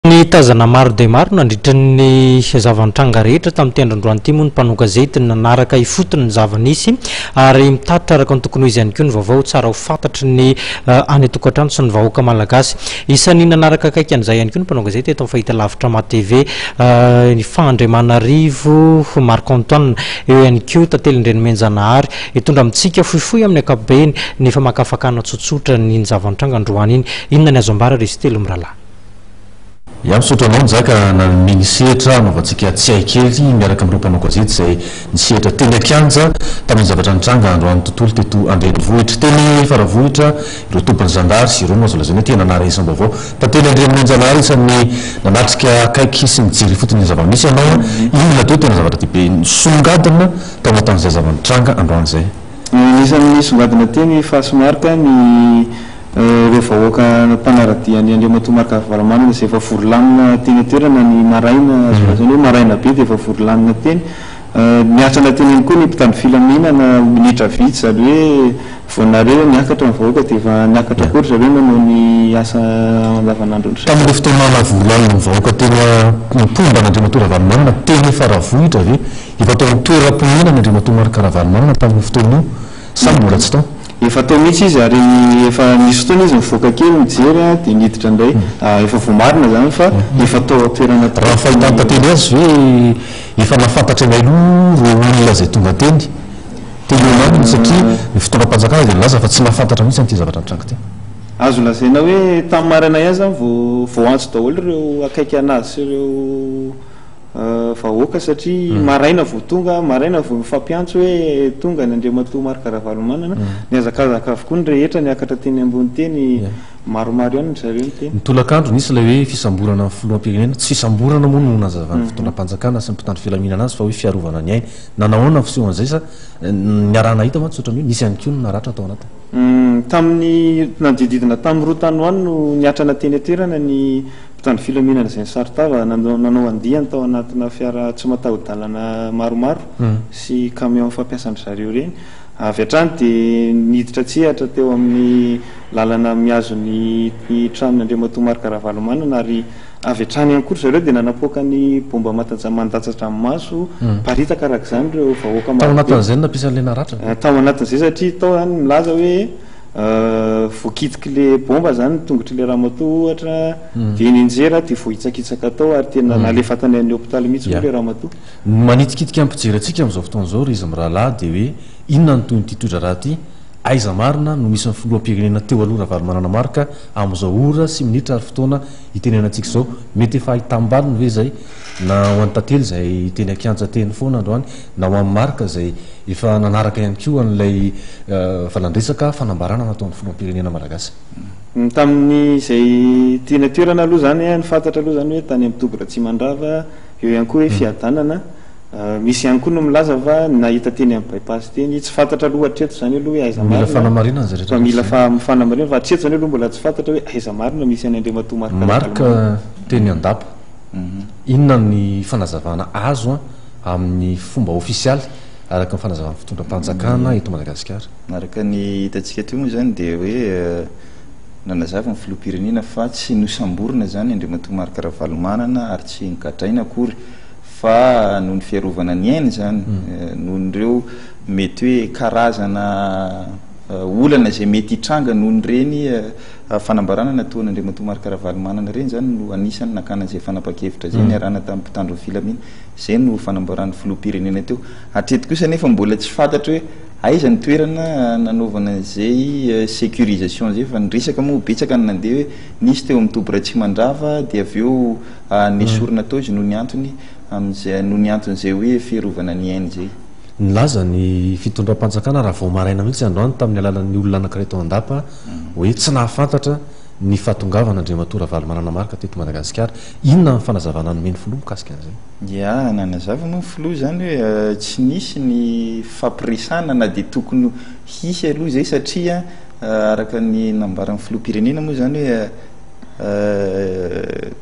Ny tazana maro dia maro nandritra ny zava-nitranga rehetra tamin'ity andro androany ity moa ny mpanao gazety nanaraka ifotony ny zava-nisy ary mitatitra araka ny tokony ho izy ihany koa ny vaovao tsara ho fantatry ny any an-tokantrano sy ny vahoaka malagasy. Isan'ny nanaraka akaiky an'izay ihany koa ny mpanao gazety eto amin'ny fahitalavitra MATV ny Fahandremanarivo Marc Antoine, eo ihany koa Tantely Ndrenomenjanahary. Hitondra amintsika fohifohy amin'ny ankapobeny ny famakafakana tsotsotra ny zava-nitranga androany iny. Inona ny azo ambara ry izy telo mirahalahy? Ya, misaotra anao Njaka nanome ny sehatra hanaovantsika tsiahy kely miaraka amin'ireo mpanao gazety izay nisehatra teny an-kianja tamin'ny zavatra nitranga androany tontolo teto an-drenivohitra. Teny Faravohitra, ireo tobin'ny zandary, ireo no azo lazaina hoe tena naharenesam-baovao. Tantely Andrianomenjanahary isan'ny nanatrika akaiky sy nijery ifotony ny zava-misy ianao. Inona teo tena zavatra lehibe nisongadina tao anatin'izay zava-nitranga androany izay? Anisan'ny nisongadina teny Fahasimarika ny ireo vahoaka mpanara-dia an'i Andriamatoa Marc Ravalomanana izay efa vory lanona teny an-toerana ny maraina, azo lazaina hoe maraina be dia efa vory lanona teny. Niatrana teny ihany koa ny mpitandro filaminana minitra vitsy, izany hoe vao nare hoe niakatra ny vahoaka dia efa niakatra koa ry zareo nanao ny asa andavanandron-dry zareo. Tamin'ilay fotoana nahavory lanona ny vahoaka teny mpomba an'Andriamatoa Ravalomanana teny Faravohitra ve efa tao amin'ny toeram-ponenany Andriamatoa Marc Ravalomanana tamin'io fotoana io sa mbola tsy tao? Efa tao mihitsy izy ary efa nisy fotoana izy nivoaka kely nijery dia niditra indray. Efa voamarina izany fa efa tao an-toerana tokoa. Raha ny fahitan'i Tantely azy ve efa nahafantatra mialoha ireo olona izay tonga teny teny eo aminy satria ny fitondram-panjakana dia nilaza fa tsy nahafantatra mihitsy an'ity zavatra nitranga ity. Azo lazaina hoe tamin'ny maraina ihany izany vao voaantso daholo ireo akaiky an'azy sy ireo vahoaka satria maraina vao tonga, maraina vao mifampiantso hoe tonga ny Andriamatoa Marc Ravalomanana, nihazakazaka avokoa ny rehetra niakatra teny ambony teny, maromaro ihany ry zareo no teny. Ny tolakandro nisy ilay hoe fisamborana ny filoham-pirenena, tsy fisamborana moa no nazavan'ny fitondram-panjakana sy ny mpitandro filaminana azy fa hoe fiarovana ny ainy. Nanao ahoana ny fisehon'izay sa niaraha-nahita mantsy ohatran'ny hoe nisy ihany koa ny naratra tao anatiny? Tamin'ny nanodididina tamin'ny roa tany ho any no niatrana teny an-toerana ny Mpitandro filaminana izay nisaron-tava nanao andiany tao anatina fiara tsy mataho-dalana maromaro sy camion fampiasan-dry zareo ireny. Avy hatrany dia niditra an-tsehatra teo amin'ny lalana mihazo ny tranon'i Andriamatoa Marc Ravalomanana ary avy hatrany ihany koa ry zareo dia nanapoaka ny baomba mandatsa-dranomaso miparitaka araka izany ireo vahoaka Tao marobe. anatin'izay no nampiasa an'ilay naratra ve? Tao anatin'izay satria tao izany milaza hoe Voakitik'le bomba zany ny tongotr'le ramatoa ohatra dia nianjera dia voahitsakitsaka tao ary tena nalefa tany amin'ny hopitaly mihitsy moa le ramatoa. Ny manitikitika ny mpijery antsika amin'izao fotoana izao ry izy mirahalahy dia hoe inona no tohin'ity toe-draharaha ity? Aiza marina no misy ny filoham-pirenena teo aloha Ravalomanana Marc amin'izao ora sy minitra ary fotoana itenenantsika izao? Mety efa ahitam-baliny ve izay na ho an'i Tantely izay teny an-kianja teny foana androany na ho an'i Marc izay efa nanaraka ihany koa an'ilay valan-dresaka fanambarana nataon'ny filoham-pirenena malagasy. Tamin'ny izay teny an-toerana aloha izany, ny fantatra aloha izany hoe tany amin'ny toby Ratsimandrava, eo ihany koa hoe Fiadanana. Misy ihany koa no milaza fa nahita teny amin'ny By-pass teny. Tsy fantatra aloha hatreto izany aloha hoe aiza Mila marina. fanamarinana izay rehetra Fa mila rehetra izay. fanamarihana fa hatreto izany aloha mbola tsy fantatra hoe aiza marina misy an'i Andriamatoa Marc Marc Ravalomanana. teny Andapa. Inona ny fanazavana azo amin'ny fomba ofisialy araka ny fanazavan'ny fitondram-panjakana eto Madagasikara? Araka ny hitantsika teo moa izany dia hoe nanazava ny filoham-pirenena fa tsy nosamborina izany Andriamatoa Marc Ravalomanana ary tsy nogadraina akory fa noho ny fiarovana ny ainy izany, noho ireo mety hoe karazana olana izay mety hitranga noho ireny Fanambarana nataon'Andriamatoa Marc Ravalomanana ireny izany no anisan'ny nakana izay fanapahan-kevitra izay niarahana tamin'ny mpitandro ny filamina. Izay no fanambaran'ny filoham-pirenena teo. Hatreto kosa anefa mbola tsy fantatra hoe aiza ny toerana nanaovana izay sécurisation izay fa ny resaka moa betsaka ny nandeha hoe nisy teo amin'ny toby Ratsimandrava dia avy eo nesorina tao izy noho ny antony amin'izay noho ny anton'izay hoe fiarovana ny ainy izay. Nilaza ny fitondram-panjakana raha vao maraina mihitsy androany tamin'ny alalan'ny olona anankiray tao an-dapa hoe tsy nahafantatra ny fahatongavan' Andriamatoa Ravalomanana Marc teto Madagasikara. Inona ny fanazavana nomen'ny filoha mikasika an'izay? Ya, nanazava moa ny filoha izany hoe tsy nisy ny fampiresahana na dia tokony hisy aloha izay satria araka ny nambaran'ny filoham-pirenena moa izany hoe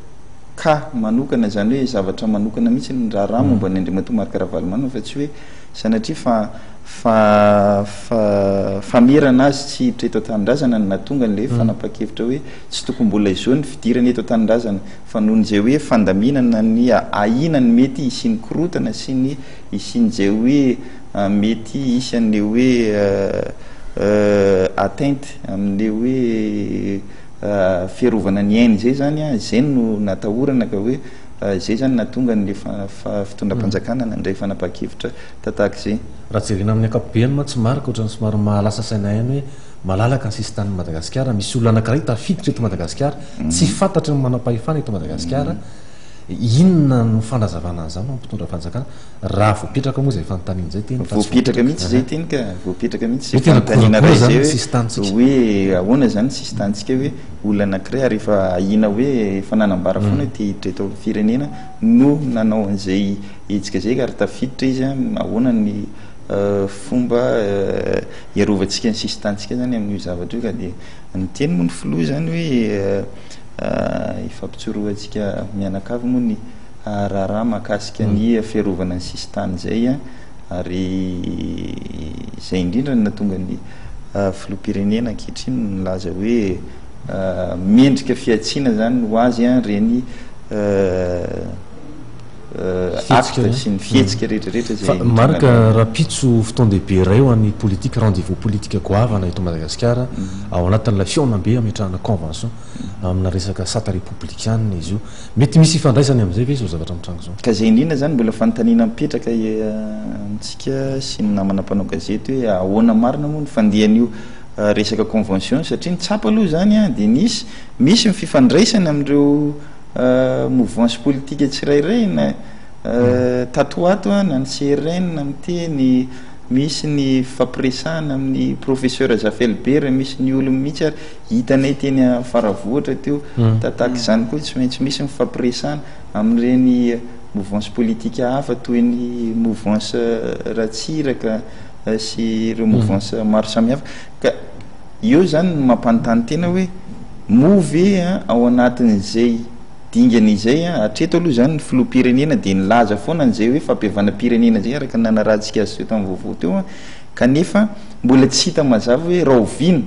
cas manokana izany hoe zavatra manokana mihitsy ny raharaha momba an'i Andriamatoa Marc Ravalomanana fa tsy hoe Sanatria fa fa fa famerana azy tsy hiditra eto an-tanindrazana no nahatonga an'ilay fanapahan-kevitra hoe tsy tokony mbola izao ny fidirany eto an-tanindrazana fa noho izay hoe fandaminana ny ahiana ny mety hisian'ny korontana sy ny hisian'izay hoe mety hisy an'ilay hoe atteinte amin'ilay hoe fiarovana ny ainy izay izany, izay no natahorana ka hoe izay izany nahatonga an'ilay fitondram-panjakana nandray fanapahan-kevitra tahaka izay. Raha jerena amin'ny ankapobeny mantsy Marc, ohatran'ny somary mahalasa saina ihany hoe malalaka ny sisintanin'i Madagasikara, misy olona anankiray tafiditra eto Madagasikara, tsy fantatry ny manampahefana eto Madagasikara, inona no fanazavana an'izany ho an'ny mpitondra fanjakana? Raha voapetraka moa izay fanontaniana izay teny fa tsy voapetraka mihitsy izay teny ka, voapetraka mihitsy izay fanontaniana iray izay hoe hoe ahoana izany ny sisintanintsika hoe olona anankiray ary efa ahiana hoe efa nanambara foana hoe te hiditra eto amin'ny firenena no nanao an'izay hetsika izay ka ary tafiditra izy an, ahoana ny fomba hiarovantsika ny sisintanintsika izany amin'io zavatra io ka dia niteny moa ny filoha izany hoe ifampitsorohantsika mianakavy moa ny raharaha mahakasika ny fiarovana ny sisintany izay ary izay indrindra no nahatonga ny filoham-pirenena ankehitriny nilaza hoe mendrika fihantsiana izany ho azy ireny acte sy ny fihetsika rehetrarehetra izay Fa Marc, rahampitso fotoan-dehibe iray ho an'ny politika, rendez-vous politique goavana eto Madagasikara, ao anatin'ilay fihaonambe hametrahana convention amina resaka sata repoblikana izy io. Mety misy ifandraisany amin'izay ve izao zavatra mitranga izao? Ka izay indrindra izany mbola fanontaniana mipetraka amintsika sy ny namana mpanao gazety hoe ahoana marina moa ny fandehan'io resaka convention satria ny tsapa aloha izany dia nisy misy ny fifandraisany amin'ireo mouvance politique tsirairay na tato ho ato na ny CRN miteny, misy ny fifampiresahana amin'ny professeur Zafy Albert, misy ny olony mihitsy ary hitanay teny Faravohitra teo, tahaka izany koa tsy maintsy misy ny fifampiresahana amin'ireny mouvance politique hafa toy ny mouvance Ratsiraka sy ireo mouvance maro samihafa ka eo izany no mampanontany tena hoe moa ve ao anatin'izay dingana izay, hatreto aloha izany ny filoham-pirenena dia nilaza foana an'izay hoe fampihavanam-pirenena izay araka ny nanarahantsika azy teo tamin'ny vaovao teo kanefa mbola tsy hita mazava hoe rahoviana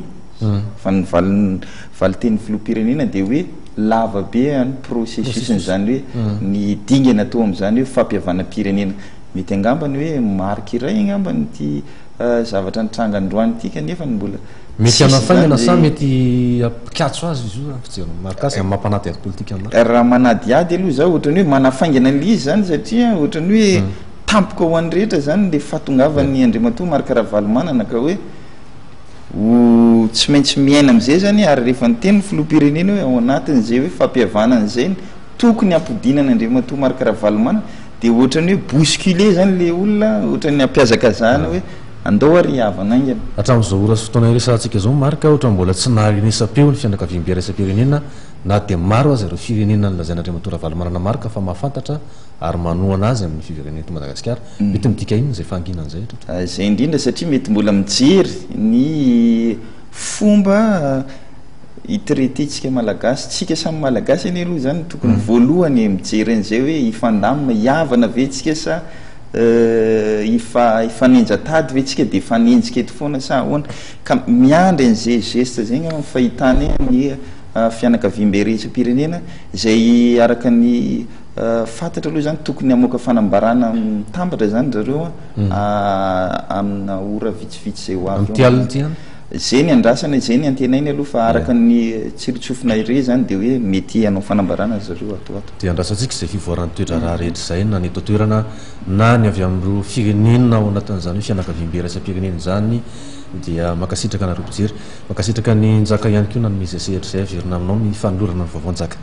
fa ny valin valin-tenin'ny filoham-pirenena dia hoe lava be ny processus-n'izany hoe ny dingana atao amin'izany hoe fampihavanam-pirenena. Mety angamba ny hoe marika iray angamba ity zavatra nitranga androany ity kanefa mbola Mety tsisy izany hanafaingana sa izay mety hampikatso azy izy io raha ny fijerin'i Marc azy amin'ny maha mpanadihady politika an'i Marc? Raha manadihady aloha izaho ohatran'ny hoe manafaingana an'ilay izy izany satria ohatran'ny hoe tampoka ho an'ny rehetra izany ilay fahatongavan'ny Andriamatoa Marc Ravalomanana ka hoe Ho tsy maintsy miaina amin'izay izany ary rehefa niteny ny filoham-pirenena hoe ao anatin'izay hoe fampihavanana izay no tokony hampodiana an'Andriamatoa Marc Ravalomanana dia ohatran'ny hoe bousculer izany ilay olona, ohatran'ny hampiazakazahana hoe andao ary hihavana haingana. Hatramin'izao ora sy fotoana iresahantsika izao Marc, ohatran'ny mbola tsy naharenesam-peo ny fianakaviambe iraisam-pirenena na dia maro aza ireo firenena nolazain'Andriamatoa Ravalomanana Marc fa mahafantatra ary manohana azy amin'ny fiverenany eto Madagasikara. Mety midika inona izay fahanginana izay hatreto? Izay indrindra satria mety mbola mijery ny fomba hi-traiter-tsika Malagasy. Tsika samy Malagasy anie aloha izany no tokony voalohany e, mijery an'izay hoe hifandamina, hihavana ve tsika sa hifa- hifanenja-tady ve tsika dia hifanenjika eto foana sa ahoana? Ka miandry an'izay geste izay angamba ny fahitany ny fianakaviambe iraisam-pirenena izay araka ny Fantatra aloha izany tokony hamoaka fanambarana mitambatra izany ry zareo amina ora vitsivitsy izay ho avy Amin'ity alina ity ihany? Izay ny andrasana, izay ny antenainy aloha fa araka ny tsiritsofina re izany dia hoe mety hanao fanambarana ry zareo ato ho ato. Dia andrasantsika izay fivoaran'ny toe-draharaha rehetra izay na ny eto an-toerana na ny avy amin'ireo firenena ao anatin'izany hoe fianakaviambe iraisam-pirenena izany dia mankasitraka anareo mpijery. Mankasitraka an'i Njaka ihany koa nanome izay sehatra izay. Averina aminao ny fanolorana ny vaovao Njaka.